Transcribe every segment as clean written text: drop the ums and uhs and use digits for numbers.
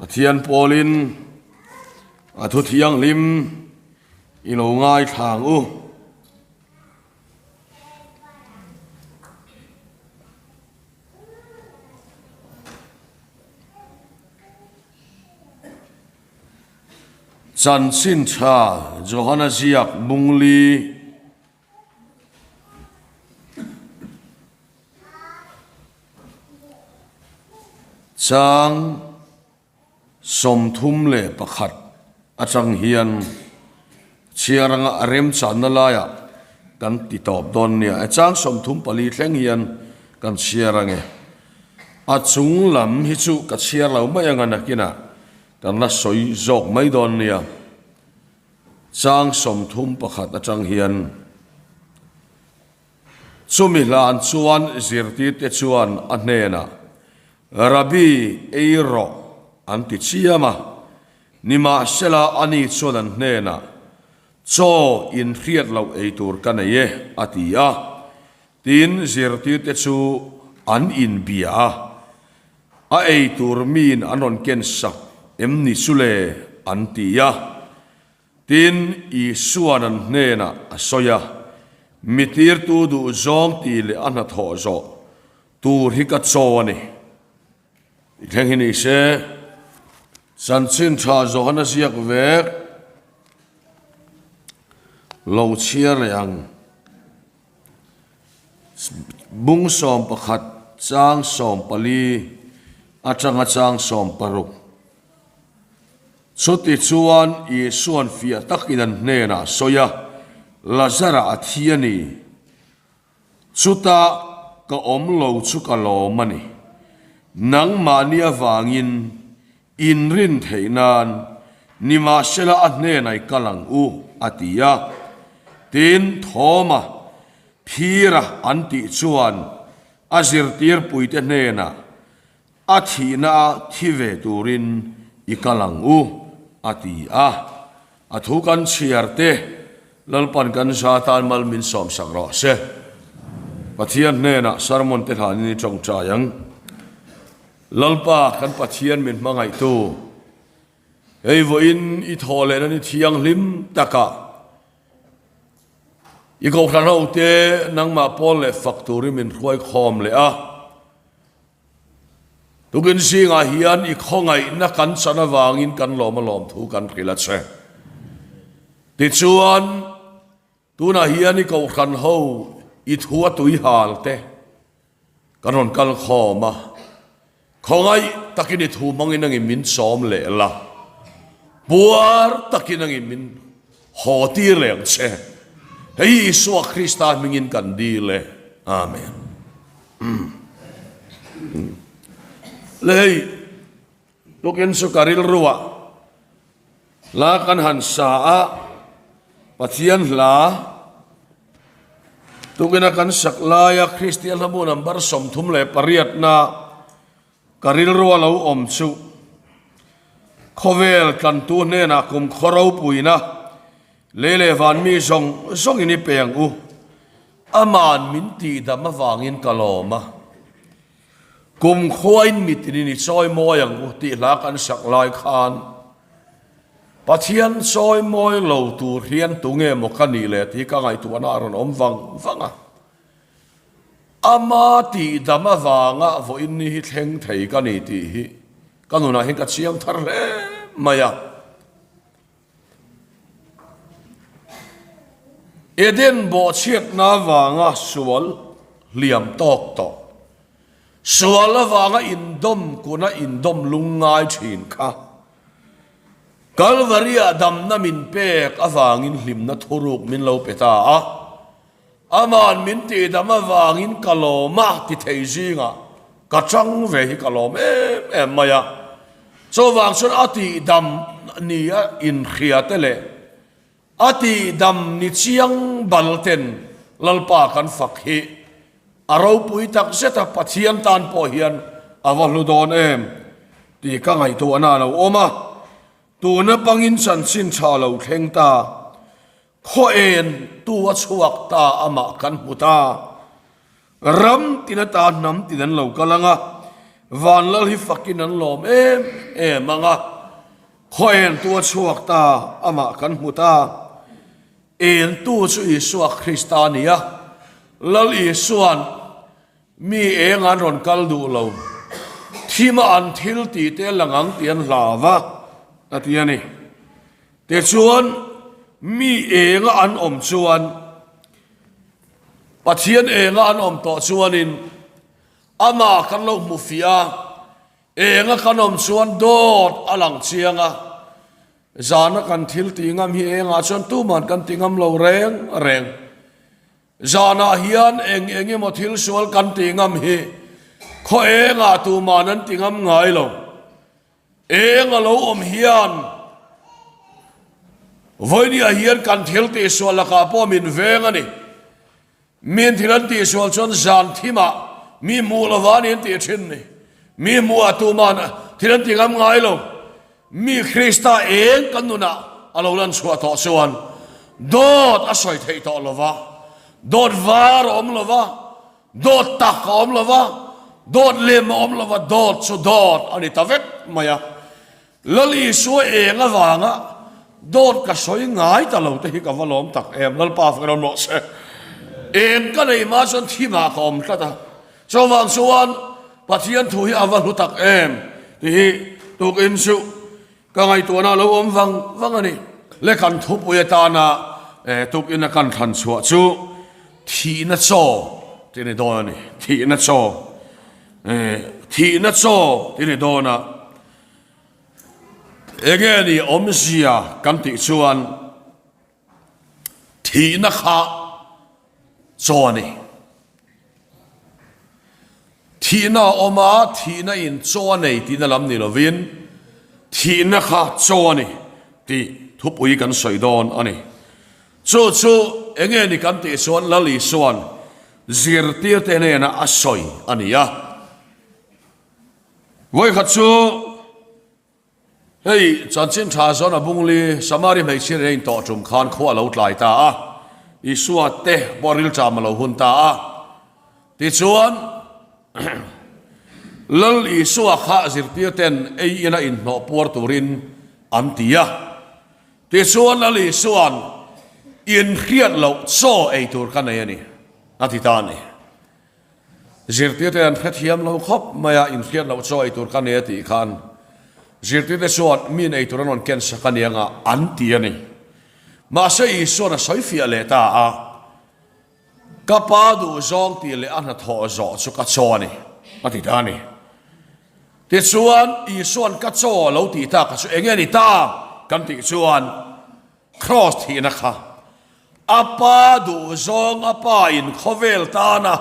Pathian pawlin a thu thianghlim i lo ngaithla ang u. Chanchin tha Johana ziak Bungli Chang 31 atang hian chhiar anga a remchanna laiah kan ti tawp dawn nia. E chang 34 thleng hian kan chhiar ange. A chung lam hi chu ka chhiar lo mai anga nakinah kan la sawi zawk mai dawn nia. Chang 31 atang hian chumi hlan chuan zirtirte chuan a hnenah, Rabbi, ei rawh, an ti chiam a. Nimahsela ani chuan an hnenah, Chaw inhriat loh ei tur ka nei e, a ti a. Tin, zirtirte chu an inbia a. A ei tur miin an rawn ken sak em ni chu le? an ti a. Tin, Isua'n an hnenah a sawi a, Mi tirtu duh zawng tih leh a hnathawh zawh tur hi ka chaw a ni. I thleng hi ni se, chanchin tha Johana ziak vek lo chhiar leh ang. Bung 11 chang 14 atanga chang 16. Chuti chuan Isua'n fiah takin an hnenah a sawi a, Lazara a thi a ni. Chuta ka awm lo chu ka lawm a ni. Nangmahni avangin inrin theih nan nimahsela a hnenah i kal ang u, a ti a. Tin, Thawma, Phira an tih chuan a zirtirpuite hnenah a thihna a thi ve turin i kal ang u, a ti a. A thu kan chhiar te Lalpan kan za tan mal min sawmsak rawh se. Pathian hnenah sermon te hlanin i tawngtai ang. Lalpa kan Pathian min hmangaihtu, hei vawiin i thawh lehna ni thianghlim takah i kohhran hote nangmah pawl leh fak turin min hruai khawm leh a. Tukin zingah hian i khawngaihna kan chan avangin kan lawm a lawm thu kan hrilh a che. Tichuan, tunah hian i kohhran ho i thu a tui hal te kan rawn kal khawm a, khawngaih takin i thu hmangin angin min chawm leh la, puar takin angin min haw tir leh ang che. Hei Isua Krista hmingin kan dil e. Amen. Le hei tukin chu ka rilruah hla kan han sa a, Pathian hla tukina kan sak laia Kristian hlamu number 38 na ka rilrua lo awm chu khawvel tlantu hnenah kum khaw ropuina lei leh van mi zawng zawngin i pe ang u. Aman min tihdam avangin ka lawm a, kum khuain mitinin i chawi mawi ang u tih hla kan sak lai khan Pathian chawi mawi lo tur hian tunge maw ka nih le tih ka ngaihtuahna a rawn awm vang vang a. Ama tihdam avanga vawiin ni hi thleng thei ka ni tih hi ka nunah hian ka chiang thar hle mai a. Eden bawhchhiatna avanga sual hliam tawk tawh, sual avanga indawm kuna indawm lungngai thin kha Kalvaria damna min pek avangin hlimna thuruk min lo pe ta a, aman min tihdam avangin ka lawm a ti thei zingah ka chang ve hi ka lawm em em mai a. Chuvang chuan a tihdam ni a inhria te leh a tihdam ni chiang bal ten Lalpa kan fak hi a ropui tak zet a, Pathian tan pawh hian a va hlu dawn em tih ka ngaihtuahna a lo awm a. Tuna pangin chanchin tha lo thleng ta, khaw en tu a chhuak ta amah kan hmu ta. Ram tin ata hnam tin an lo kal ang a. Van Lal hi fakin an lawm em em ang a, khaw entu a chhuak ta, amah kan hmu ta. Entu chu Isua Krista a ni a, Lal Isua'n mi eng an rawn kal duh lo, thima an thil tih te lang ang tih an hlau va, a ti a ni. Tichuan, mi enga an awm chuan, Pathian enga an awm tawh chuanin amah kan lo hmu fiah a, enga kan awm chuan dawt a lang chiang a, zana kan thil tih ngam hi engah chuan tuman kan ti ngam lo reng reng. Zanah hian eng eng emaw thil sual kan tih ngam hi khaw engah tuman an ti ngam ngai lo. Eng a lo awm hian vawinia hian kan thil tihsual lakah pawh min veng a ni. Min thil an tihsual chuan zan thimah mi hmuh lova a ni an tih thin ni. Mi hmuhah tuman thil an ti ngam ngai lo. Mi Krista eng kan nunah a lo lan chhuah tawh chuan dawt a sawi theih tawh lova, dawt var a awm lova, Dawt tak a awm lo va, dawt lem a awm lo va, dawt chu dawt a ni ta vek mai a. Lal Isua eng avanga dawt ka sawi ngai ta lo te hi ka va lawm tak em, Lalpa fak rawn rawh se. Eng ka nei hma chuan thimah ka awm tlat a, chuvang chuan Pathian thu hi a va hlu tak em tih hi tukin chu Ka ngaihtuahna a lo awm vang vang a ni. Le kan thupui atana tukin a kan thlan chhuah chu thihna chaw tih a ni dawn a ni. Thihna chaw. Thihna chaw tih a ni dawn a. Enge ni awmzia kan tih chuan thihna kha chaw a ni. Thihna a awm a, thihna in chaw a nei tihna lam ni lovin thihna kha chaw a ni tih thupui kan sawi dawn a ni. Chu chu enge ni kan tih chuan Lal Isua'n zirtirte hnena a sawi a ni a. Vawikhat chu. Hei, chanchin tha zawn a bungli Samari hmeichhia nen a intawh tum khan khua a lo tlai ta a, Isua te pawh rilṭam a lo hun ta a. Tichuan, Lal Isua kha zirtir ten ei ina inhnawh puar turin an ti a. Tichuan, Lal Isua'n inhriat loh chaw ei tur ka nei a ni, a ti ta a ni. Zirtirte an hrethiam lo khawp mai a, inhriat loh chaw ei tur ka nei a tih khan zirtirte chuan miin ei tur an rawn ken sak a ni anga an ti a ni. Mahse Isua'n a sawi fiah leh ta a, Ka pa duhzawng tih leh a hnathawh zawh chu ka chaw a ni, a ti ta a ni. Tichuan Isua'n ka chaw a lo tih tak chu enge ni ta kan tih chuan Kraws thihna kha a pa duhzawng a pa in khawvel tana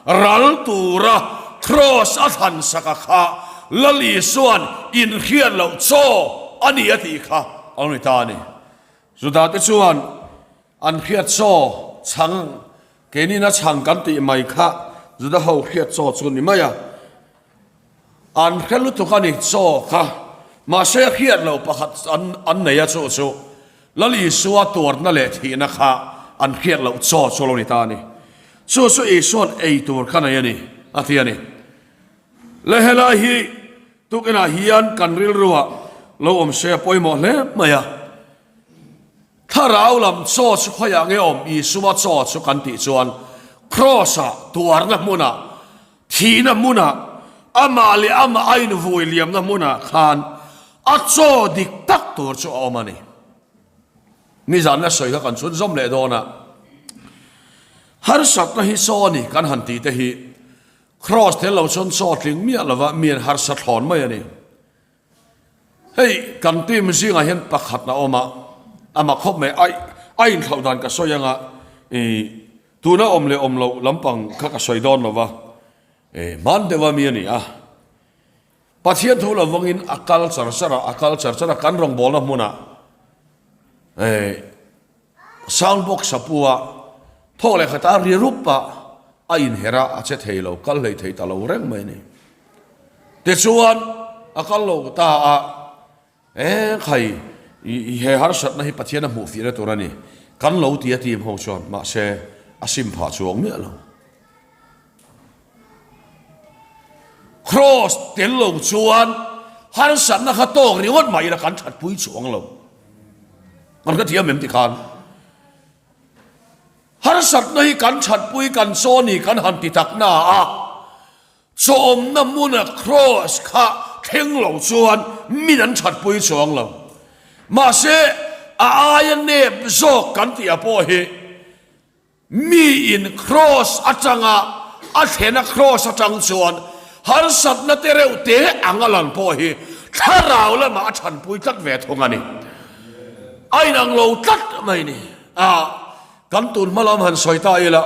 ral tura kraws a thlan sak a kha Lal Isua'n inhriat loh chaw a ni a tih kha a lo ni ta a ni. Juda te chuan an hriat chaw chhang keinin a chhang kan tih mai kha Juda ho hriat chaw chu ni mai a. An hre lutuk a ni chaw kha. Mahse hriat loh pakhat an an nei a chu chu Lal Isua tuarna leh thihna kha an hriat loh chaw chu a lo ni ta a ni. Chu chu Isua'n ei tur kha nei a ni a ti a ni. Le helai hi tukinah hian kan rilruah lo awm se a pawimawh hle mai a. Thlarau lam chaw chu khawiah nge awm Isua chaw chu kan tih chuan Kraws-ah tuarna hmunah Thihna hmunah, amah leh amah a invui liamna hmunah khan a chaw dik tak tur chu a awm a ni. Nizanna sawi kha kan chhunzawm leh dawn a, harsatna hi chaw a ni kan han tih te hi Kraws tel lo chuan chaw tling miah lova mi an harsa thlawn mai a ni. Hei kan team zingah hian pakhat a awm a, amah khawp mai a a inthlauh dan ka sawi anga ih tuna awm leh awm loh lampang kha ka sawi dawn lo va, eh hman deuh a mi a ni a. Pathian thu lo vangin a kal char char a, a kal char char a kan rawngbawlna hmunah eh Sound box a pu a, thawk leh khat a ri rup a, a inher a, a che thei lo, kal hlei thei ta lo reng mai a ni. Tichuan, a kal lo ta a, Eng khai, i he harsatna hi Pathian a hmuh fihna tur a ni, kan lo ti a team ho chuan, mahse, a sim phah chuang miah lo. Kraws tel lo chuan harsatna kha tawk ringawt mah ila kan thatpui chuang lo. Kan hrethiam em tikhan? Harsatna hi kan thatpui kan chaw ni kan han ti tak na a, chawmna hmuna kraws kha thleng lo chuan min an thatpui chuang lo. Mahse, a aia nep zawk kan tih ah pawh hi Mi in kraws atanga a thlena kraws atang chuan harsatna te reuh te ang a lan pawh hi thlarau lamah a thanpui tlat ve thung a ni. A inang lo tlat mai ni. A, kan tun hma lam han sawi ta ila,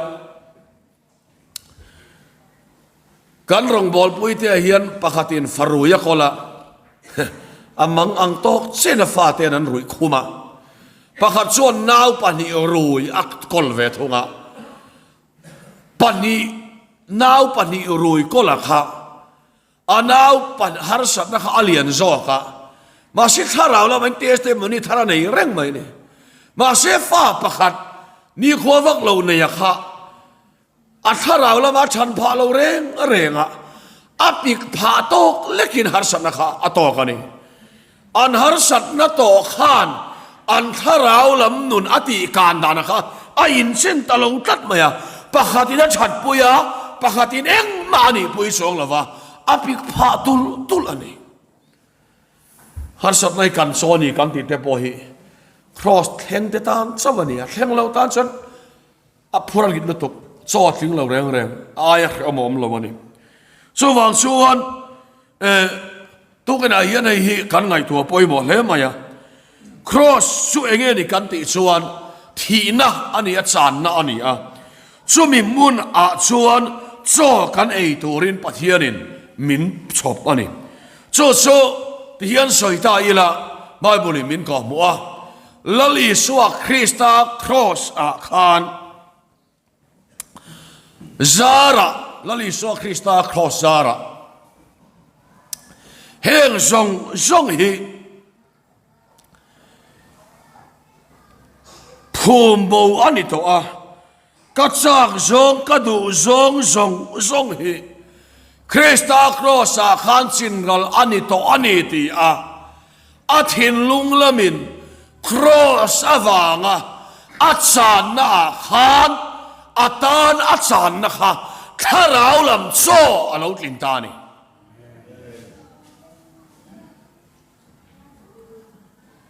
kan rawngbawlpui te ah hian pakhatin farui a kawl a, a mang ang tawk chen a fate'n an ruih khum a. Pakhat chuan nau pahnih rui a kawl ve thung a, pahnih nau pahnih rui kawl a kha a nau harsatna kha a lian zawk a, mahse thlarau lamah in testimony thar a nei reng mai a ni. Mahse fa pakhat nikhua vak lo nei a kha A thlarau lama chhan phah lo reng reng a, a pik phah tawk lekin harsatna kha a tawk a ni. An harsatna tawh khan an thlarau lam nun a tih kan dana kha a inchen ta lo tlat mai a, pakhatin a thatpui a, pakhatin engmah a nihpui chuang lo va, a pik phah tulh tulh a ni. Harsatna hi kan chaw a ni kan tih te pawh hi Kraws thleng te tan chauh a ni a, thleng lo tan chuan A phur a ngit lutuk, chaw a tling lo reng reng, a aia hrehawm a awm lo a ni. Chuvang chuan eh tukinah hian hei hi kan ngaihtuah pawimawh hle mai a. Kraws chu eng nge ni kan tih chuan thihna a ni a, channa a ni a. Chumi hmun ah chuan chaw kan ei turin Pathianin min chhawp a ni. Chu chu tihian sawi ta ila Bible in min kawhhmuh a. Lal Isua Krista Kraws ah khan zarah, Lal Isua Krista Kraws zarah heng zawng zawng hi phum bo a ni tawh a, ka chak zawng, ka duh zawng zawng zawng hi Krista Kraws ah khan chinral a ni tawh a ni ti a. A thinlung lamin Kraws avanga a channa ah khan a tan a channa kha thlarau lam chaw a lo tlin ta a ni.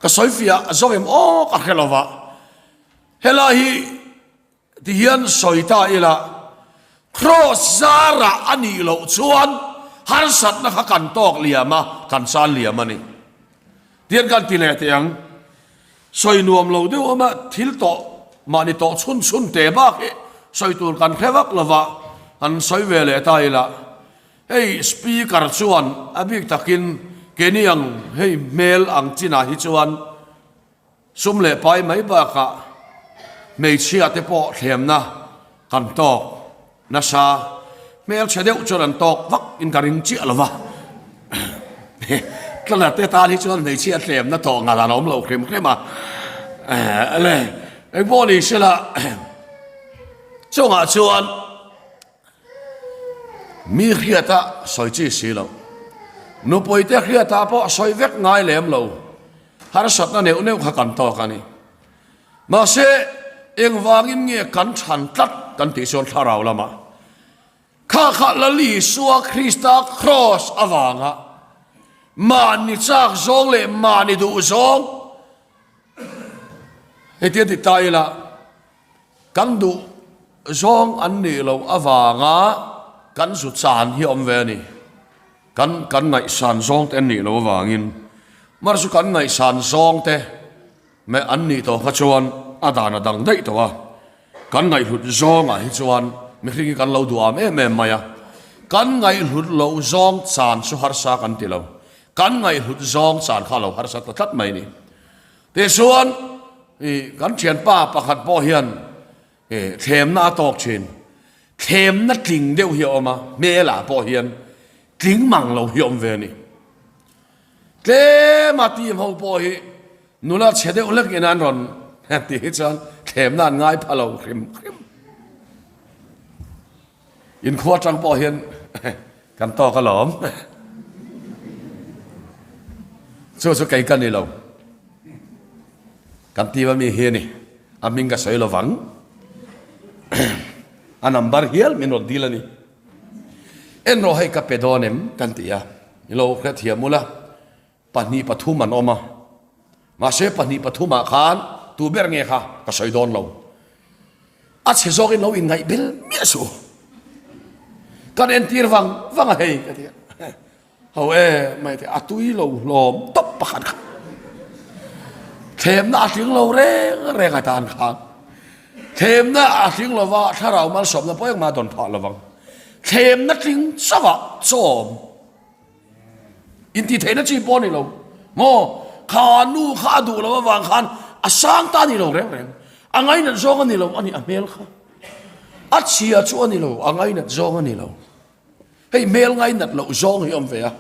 Ka sawi fiah zawk em aw ka hre lova, helai hi Tihian sawi ta ila, Kraws zarah a nih loh chuan harsatna kha kan tawk liam a, kan chan liam a ni. Tihian kan ti leh teh ang. Sawi nuam lo deuh awm a, thil tawh mahni tawh chhun chhun teh bak hi sawi tur kan hre vak lova, han sawi ve leh ta ila. Hei Speaker chuan a bik takin keini ang hei hmel ang chinah hi chuan, Sum leh pai mai bakah hmeichhia te pawh thlemna kan tawk nasa, hmelchhe deuh chuan an tawk vak in ka ring chiah lo va, Tlana te tan hi chuan hmeichhia thlemna tawh ngal an awm lo hrim hrim a, le engpawh ni sela chungah chuan mi hriata sawi chi si lo, nupui te hriatah pawh sawi vek ngai lem lo. Harsatna neuh neuh kha kan tawk a ni. Mahse, engvangin nge kan chhan tlat kan tih chuan thlarau lamah kha kha Lal Isua Krista kraws avanga mahni chak zawng leh mahni duh zawng hetia ti ta ila kan duh zawng an nih loh avanga kan zu chan hi a awm ve a ni. Kan kan ngaihsan zawng te an nih loh avangin mar chu kan ngaihsan zawng te meh an nih tawh kha chuan a dan a dang daih tawh a, kan ngaihhlut zawngah hi chuan mihring hi kan lo duham em em mai a, kan ngaihhlut loh zawng chan chu harsa kan ti lo, kan ngaihhlut zawng chan kha a lo harsa ta tlat mai a ni. Tichuan ih kan thianpa pakhat pawh hian He thlemna a tawk thin. Thlemna tling deuh hi a awm a, hmelah pawh hian tling mang lo hi a awm ve a ni. Tlema team ho pawh hi nula chhe deuh hlek in an rawn tih hi chuan thlemna an ngai pha lo hrim hrim. Inkhua atang pawh hian. Kan tawk alawm. Chu chu kei ka ni lo. Kan tiva mi hi a ni. A hming ka sawi lovang. A number hial min rawn dil a ni. En rawh hei ka pe dawn em kan ti a. I lo hrethiam ula. 2 3 an awm a. Mahse 2 3 ah khan tu ber nge kha ka sawi dawn lo. A chhe zawkin lo inngaih bel miah suh. Kan entir vang vang a hei ka ti a. Ho e mai te a tui lo hlawm tawp pakhat kha. Thlemna a tling lo reng reng a tan khan. Thlemna a tling lova thlarau malsawmna pawh engmah a dawn phah lovang. Thlemna tling chauh ah chawm. Intihtheihna chi pawh a ni lo maw? Kha nu kha a duh loh avang khan a sang ta a ni lo reng reng. A ngainat zawng a ni lo a ni, a hmel kha. A chhia chu a ni lo, a ngainat zawng a ni lo. Hei hmel ngainat loh zawng hi a awm ve a.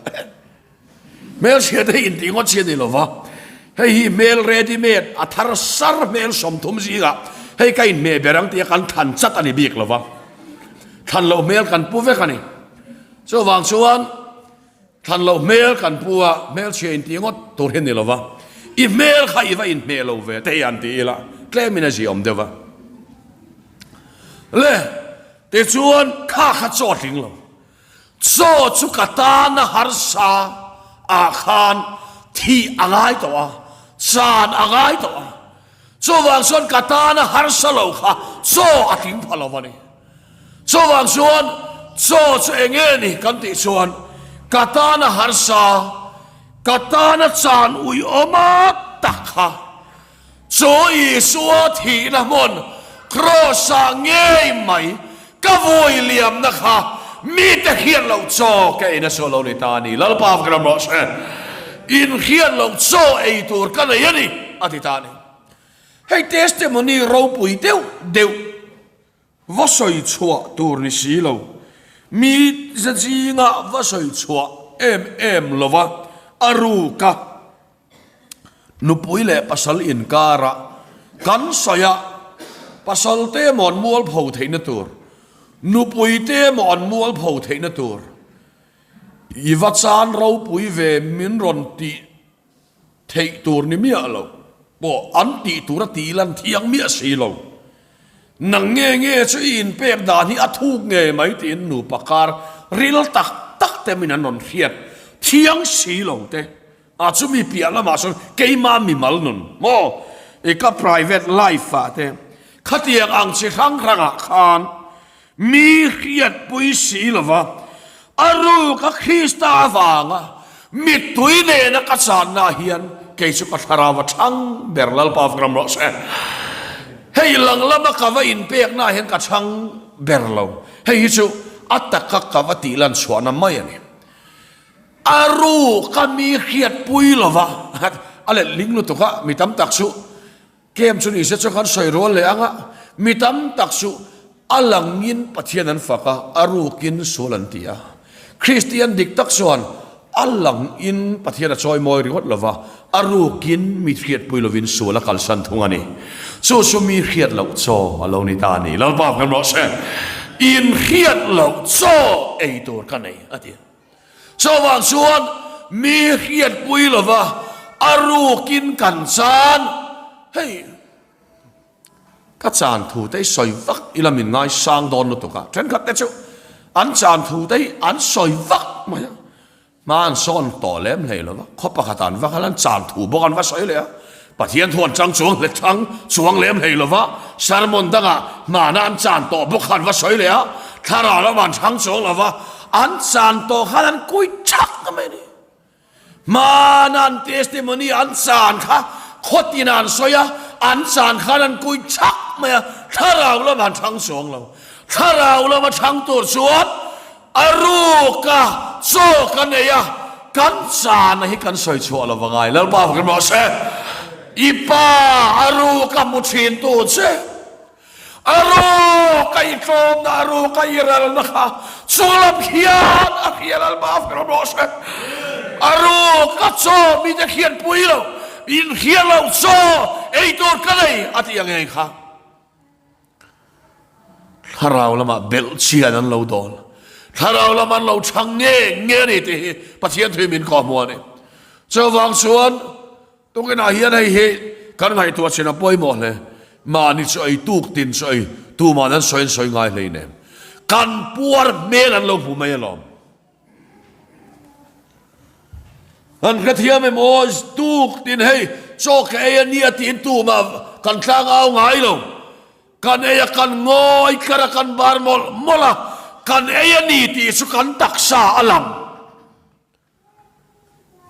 Hmel chhia te hi intih ngawt chi a ni lo va. Hei hi hmel ready made a thar sar hmel 30 zingah hei ka inhmeh ber ang tia kan thlan chat a ni bik lo va. Thlan loh hmel kan pu vek a ni. Chuvang chuan thlan loh hmel kan pu a, hmelchhia intih ngawt tur hi a ni lo va, i hmel kha i va inhmeh lo ve te hi an ti ila, tlemin a ziaawm deuh va. Le, tichuan kha kha chaw a tling lo. Chaw chu ka tana harsa ah khan thih a ngai tawh a, chan a ngai tawh a. Chuvang chuan ka tana harsa lo kha chaw a tling pha lo a ni. Chuvang chuan chaw chu eng nge ni kan tih chuan ka tana harsa, ka tana chan uiawma tak kha chu Isua thihna hmun Kraws-ah ngei mai ka vui liamna kha mite hriat loh chaw ka ei nasa lo ni ta a ni. Lalpa ka ram rawh se, in hriat loh chaw ei tur ka nei a ni a ti ta a ni. Hei testimony ropui deuh deuh va sawi chhuah tur ni si lo, mi zingah va sawi chhuah em em lova a ruka nupui leh pasal inkara kan sawi a, pasal te emaw an mualpho theihna tur, nupui te emaw an mualpho theihna tur, i va chan ropui ve min rawn tih Theih tur ni miah lo pawh an tih tur a tih lan thiang miah si lo. Nang nge nge chu i inpek dan hi a thuk ngei mai tiin nupa kar ril tak tak te min an rawn hriat thiang si lo te. A chumi piah lamah sawn keimah mimal nun maw i ka private life ah te khatiang ang chi hrang hrangah khan Mi hriatpui si lova, a ruka Krista avanga mittui nena ka channa hian kei chu ka thlarau a chhang ber Lalpa fak ram rawh se. Hei lang lama ka va inpekna hian ka chhang ber lo. Hei hi chu a taka ka va tih lan chhuahna mai a ni. A ruka mi hriatpui lova, a letling lutuk a, mi tam tak chu Kem chu nise chu kan sawi rual leh ang a, mi tam tak chu a langin Pathian an fak a, a rukin sual an ti a. Kristian dik tak chuan a langin Pathian a chawi mawi ringawt lo va, a rukin mi hriatpui lovin sual a kalsan thung a ni. Chu chu mi hriat loh chaw a lo ni ta a ni. Lalpa kan rawh se, In hriat loh chaw ei tur ka nei, a ti. Chuvang chuan mi hriatpui lova a rukin kan chan, hei ka chan thu te hi sawi vak ila min ngaisang dawn lutuk a, thenkhat te chu an chan thu te hi an sawi vak mai a, hma an sawn tawh lem hlei lova, khaw pakhat an va kal an chan thu bawk an va sawi leh a, Pathian thu an chang chuang hle chang chuang lem hlei lova, sermon dangah hmana an chan tawh bawk kha an va sawi leh a, thlarau lamah an chang chuang lova, an chan tawh khan an kui chak ta mai a ni. Hmana an testimony an chan kha khawtin an sawi a, an chan khan an kui chak mai a, thlarau lamah an chang chuang lo. Thlarau lama chang tur chuan A ruk a, chaw ka nei a, kan chana hi kan sawi chhuah lo va ngai. Lalpa fak in rawh se. I pa a ruk a hmu thin tu che. A ruk a i tlawmna, a ruk a i ralna kha chunglam khian a hria Lalpa fak in rawh se. A ruk a chaw mite khian pui lo, inhria lo chaw ei tur ka nei a tih ang ngei kha. Thlarau lamah belh chian an lo dawn. Thlarau lam an lo chhang nge nge a ni tih hi Pathian thu min kawhhmuh a ni. Chuvang chuan tukinah hian hei hi kan ngaihtuah chin a pawimawh hle. Mahni chu ei tuk tin chu ei tuman an sawi an sawi ngai hleinem. Kan puar hmel an lo hmu mai alawm. An hrethiam em aw tuk tin hei chaw ka ei a nia tiin tumah kan tlang au ngai lo. Kan ei a kan ngawi tlar a kan bar mawlh mawlh a, kan ei a ni tih chu kan taksa a lang.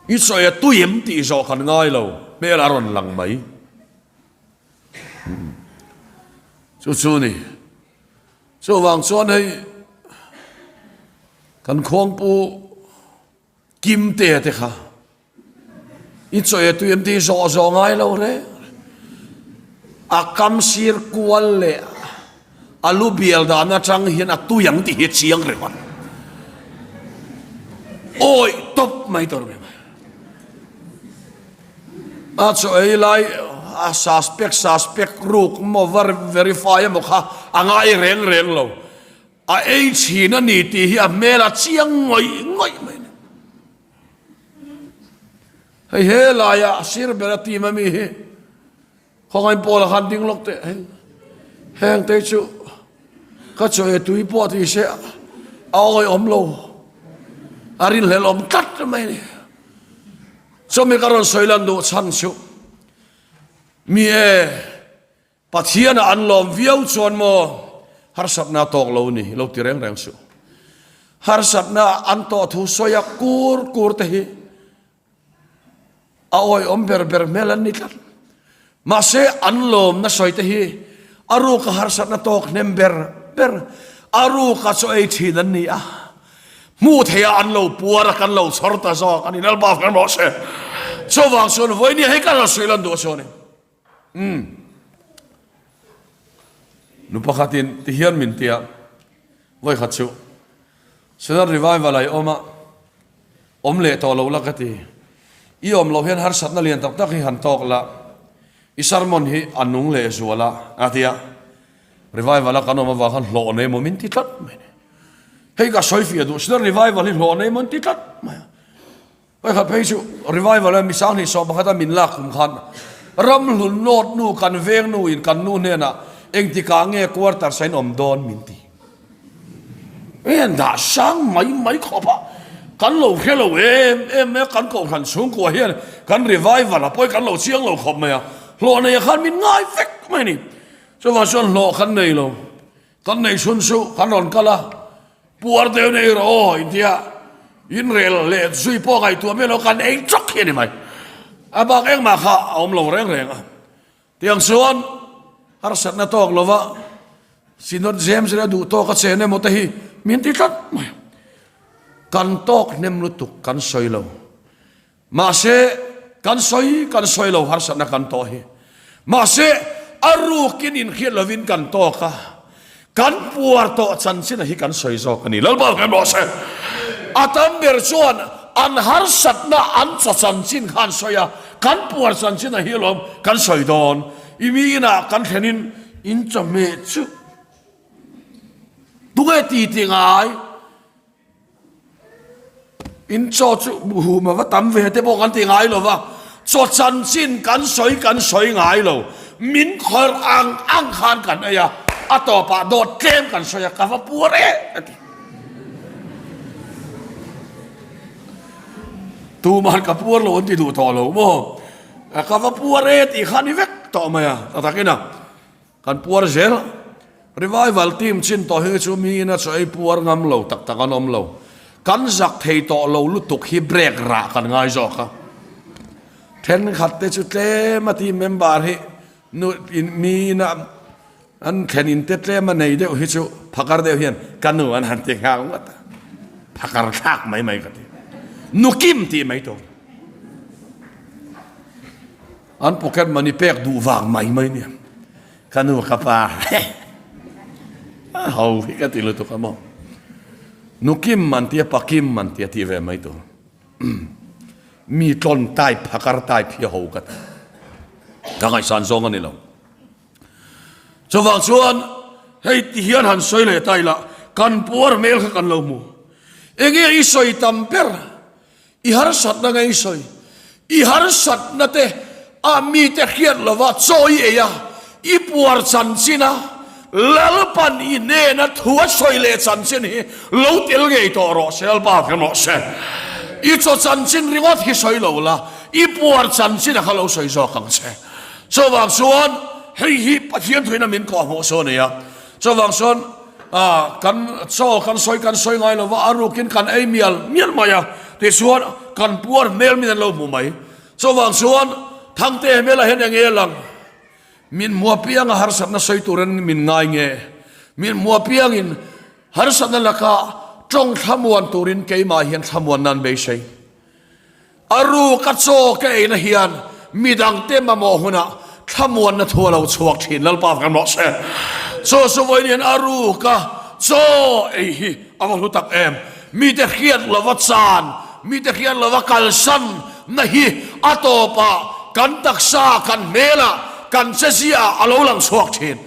I sawi a tui em tih zawh kan ngai lo, hmel a rawn lang mai. Chu chu ni. Chuvang chuan hei kan khuangpu Kimtea te kha i chawi a tui em tih zawh zawh ngai lo reng a kam sir kual leh a lu bial dan atang hian a tui ang tih hi a chiang ringawt awih tawp mai tur mai a chaw ei lai a suspect suspect ruk maw verify emaw kha a ngai reng reng lo. A ei chhin a ni tih hi a hmel a chiang ngawih ngawih mai a ni. Hei he laia a sir ber a team a mi hi khawngain Paul a khan ding lawk teh hei heng te chu ka chaw e tui pawh ti se a awih awm lo a rinhlelh awm tlat mai a ni. Chumi ka rawn sawi lan duh chhan chu mi e Pathianah an lawm viau chuan maw harsatna a tawk lo ni lo ti reng reng suh. Harsatna an tawh thu sawi a kur kur te hi a awihawm ber ber hmel an ni tlat. Mahse an lawmna sawi te hi a ruka harsatna tawk hnem ber ber a ruka chaw ei thin an ni a. Hmuh theiha an lo puar a kan lo chhawr ta zawk a ni. Lalpa kan rawh se. Chuvang chuan vawinia hei kan rawn sawi lan duh chuan Umm. Nu pakhatin ti hian min ti a, vawikhat chu Southern Revival ah i awm a, awm leh tawh lo la ka ti. I awm loh hian harsatna lian tak tak hi han tawk la, i sermon hi a nung leh zual a, a ti a. Revival a kan awm avang khan hlawh nei maw min ti tlat mai a ni. Hei ka sawi fiah duh, Southern Revival hi hlawh nei maw an ti tlat mai a. Pakhat phei chu revival a mi sanghnih sawm pakhat a min lak kum khan ramhlun nawt nu kan veng nu in kan nu hnenah engtikah nge quarters a in awm dawn min ti. En dah sang mai mai khawp a kan lo hre lo em em mai a kan kohhran chhungkua hian kan revival a pawi kan lo chiang lo khawp mai a hlawh nei ah khan min ngai vek mai a ni. Chuvang chuan hlawh kan nei lo. Kan nei chhun chu kan rawn kal a, puar deuh nei rawh aw intia inrel leh zui pawh ngaihtuah miah lo kan ei chawk hi a ni mai. A bak engmah kha a awm lo reng reng a. Tiang chuan harsatna tawk lova Synod James leh a duh tawk a chen emaw te hi min ti tlat mai. Kan tawk hnem lutuk kan sawi lo. Mahse, kan sawi kan sawi lo harsatna kan tawh hi. Mahse, a rukin inhriat lovin kan tawk a, kan puar tawh chanchin a hi kan sawi zawk a ni. Lalpa kan rawh se. A tam ber chuan an harsatna an chaw chanchin kha an sawi a, kan puar chanchin a hi alawm kan sawi dawn. I mi inah kan thlenin in chawhmeh chu tunge ti ti ngai? In chaw chu buhum a va tam ve te pawh kan ti ngai lo va, chaw chanchin kan sawi kan sawi ngai lo, min khawr ang ang khan kan ei a, a tawpah dawt tlem kan sawi a, ka va puar e a ti. Tuman ka puar lo an ti duh tawh lo maw, ka va puar e tih kha a ni vek tawh mai a, ta takin a. Kan puar zel. Revival team chin tawh hi chu miin a chaw ei puar ngam lo tak tak an awm lo. Kan zak thei tawh lo lutuk hi break rah kan ngai zawk a. Thenkhat te chu tlem a team member hi nu in miin a an thlen in te tlem a nei deuh hi chu phakar deuh hian ka nu an han ti nghal ngawt a. Phakar thlak mai mai ka ti. Nu kim tih mai tur. An pocket money pek duh vang mai mai nia. Ka nu ka pa a ho hi ka ti lutuk a maw. Nu kim an tia pa kim an tia tih ve mai tur. Mi tlawn type phakar type hi a ho ka ti. Ka ngaihsan zawng a ni lo. Chuvang chuan hei ti hian han sawi leh ta ila kan puar hmel kha kan lo hmu. Enge i sawi tam ber? I harsatna nge i sawi? I harsatna te a mite hriat lova chaw i ei a, i puar chanchin a, Lalpan i hnena thu a sawi leh chanchin hi lo tel ngei tawh rawh se, Lalpa hre rawh se. I chaw chanchin ringawt hi sawi lo la, i puar chanchin a kha lo sawi zawk ang che. Chuvang chuan hei hi Pathian thuin a min kawhhmuh chu a ni a. Chuvang chuan kan chaw kan sawi kan sawi ngai lo va, a rukin kan ei mial mial mai a, tichuan kan puar hmel min an lo hmu mai. Chuvang chuan Thangte hmelah hian eng nge lang? Min hmu apianga harsatna sawi turin min ngai nge? Min hmu apiangin harsatna laka tawng thlamuan turin keimah hian thlamuan nan beisei. A ruk a chaw ka eina hian midangte mamawh hunah thlamuanna thu a lo chhuak thin. Lalpa kan rawh se. Chaw chu vawiin hian a ruk a chaw ei hi a va hlu tak em. Mite hriat lova chan, mite hriat lova kalsan na hi a tawpah kan taksa, kan hmelah, kan chezia a lo lang chhuak thin.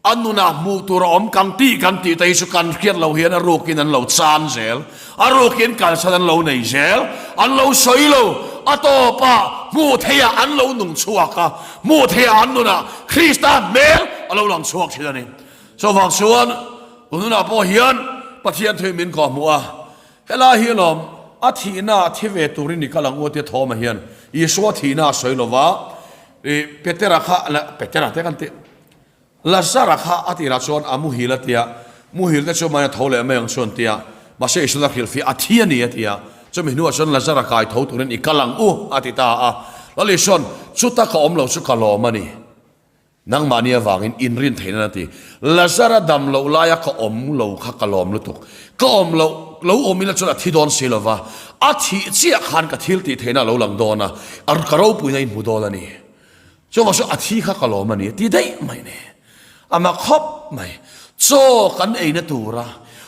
A nunah hmuh tur a awm kan tih kan tih te hi chu kan hriat loh hian a rukin an lo chan zel, a rukin kalsan an lo nei zel, an lo sawi lo, a tawpah hmuh theihah an lo nung chhuak a, hmuh theihah an nunah Krista hmel a lo lang chhuak thin a ni. Chuvang chuan nunah pawh hian Pathian thu min kawhhmuh a, helai hi lawm a thihna a thi ve turin i kal ang u tia Thoma hian Isua thihna a sawi lova, Petera kha, Petera te kan tih. Lazara kha a tirah chuan a muhil a tia, muhil te chu mahni a tho leh mai ang chuan tia, mahse Isuan a hrilhfiah a thi a ni a tia, chumi hnuah chuan Lazara kai tho turin i kal ang u a ti ta a, Lal Isuan chuta ka awm lo chu ka lawm a ni, nangmahni avangin inrin theih nan a ti, Lazara dam loh laia ka awm lo kha ka lawm lutuk, ka awm loh lo awm ila chuan a thi dawn si lova, a thih chiah khan ka thil tih theihna a lo lang dawn a, ka ropuina in hmu dawn a ni. Chuvang chu a thi kha ka lawm a ni ti daih mai ni. A mak khawp mai. Chaw kan eina tura,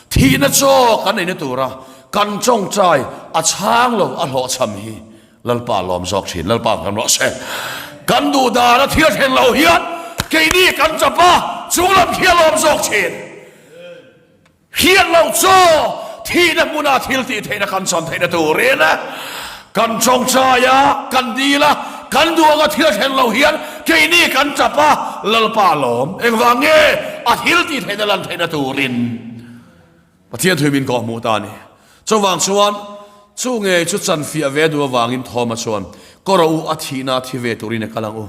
thihna chaw kan eina tura kan tawngtai a chhang lo a hlawhchham hi Lalpa lawm zawk thin. Lalpa kan rawh se. Kan duh dan a thil thlen lo hian keini kan chap a, chunglam khi a lawm zawk thin. Hian lo chaw thihna hmuna thil tih theihna kan chan theihna turin kan tawngtai a, kan dil a, kan duh anga thil a thlen lo hian keini kan tap a, Lalpa lawm engvang nge a thil tih theihna lan theihna turin Pathian thui min kawhhmuh ta a ni. Chuvang chuan chu ngei chu chanfiah ve duh avangin Thoma chuan, Kaw rawh u, a thihna a thi ve turin i kal ang u.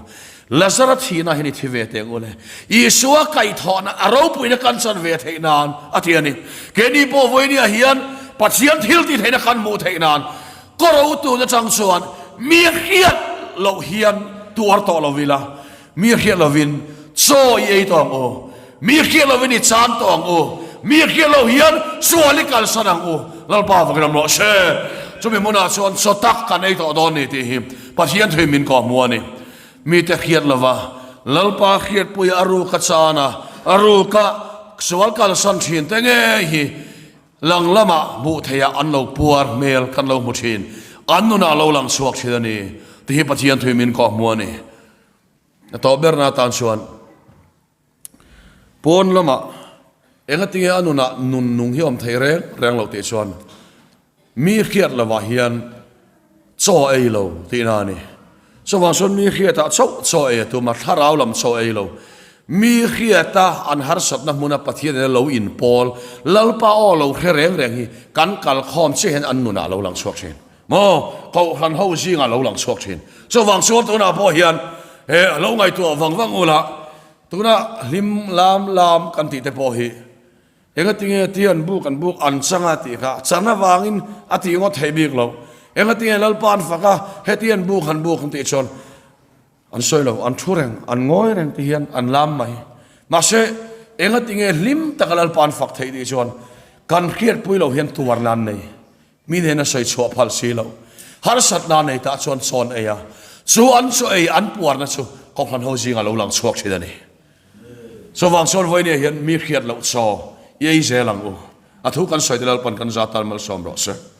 Lazara thihna hian i thi ve teh ang u le. Isua kaihthawhna a ropuina kan chan ve theih nan a ti a ni. Keini pawh vawinia hian Pathian thil tih theihna kan hmuh theih nan kaw rawh u tun atang chuan mi hriat loh hian tuar tawh lo ila. Mi hriat lovin chaw i ei tawh ang u, mi hriat lovin i chan tawh ang u, mi hriat lo hian sual i kalsan ang u, Lalpa vakin awm rawh se. Chumi hmunah chuan chaw tak kan ei tawh dawn ni tih hi Pathian thuin min kawhhmu a ni. Mite hriat lova Lalpa hriatpuia a ruka chan a, a ruka sual kalsan thin te ngei hi lang lamah hmuh theihah an lo puar hmel kan lo hmu thin, an nunah lo lang chhuak thin a ni tih hi Pathian thuin min kawhhmu a ni. A tawp berna atan chuan pawn lamah engatinge a nunah nun nung hi awm thei reng reng loh tih chuan mi hriat lovah hian chaw ei lo tihna a ni. Chuvang chuan mi hriatah chauh chaw ei a tum a, thlarau lam chaw ei lo. Mi hriata an harsatna hmuna Pathian ina lo inpawl, Lalpa aw lo hre reng reng hi kan kalkhawm chiah hian an nunah a lo lang chhuak thin. Maw Kohhran ho zingah lo lang chhuak thin. Chuvang chuan tunah pawh hian he lo ngaihtuah vang vang ula, tuna hlim lam lam kan tih te pawh hi engatinge ti an buk an buk an chang a tih kha chan avangin a tih ngawt theih bik lo. Engatinge Lalpa an fak a, heti an buk han buk an tih chuan an sawi lo, an thu reng, an ngawi reng ti hian an lam mai. Mahse engatinge hlim taka Lalpa an fak theih tih chuan kan hriatpui lo hian tuarna an nei. Mi nen a sawi chhuah phal si lo. Harsatna nei tah chuan chawn ei a, chu an chaw ei an puarna chu Kohhran ho zingah lo lang chhuak thin a ni. Chuvang chuan vawinia hian mi hriat loh chaw i ei zel ang u. A thu kan sawi te Lalpan kan za tan malsawm rawh se.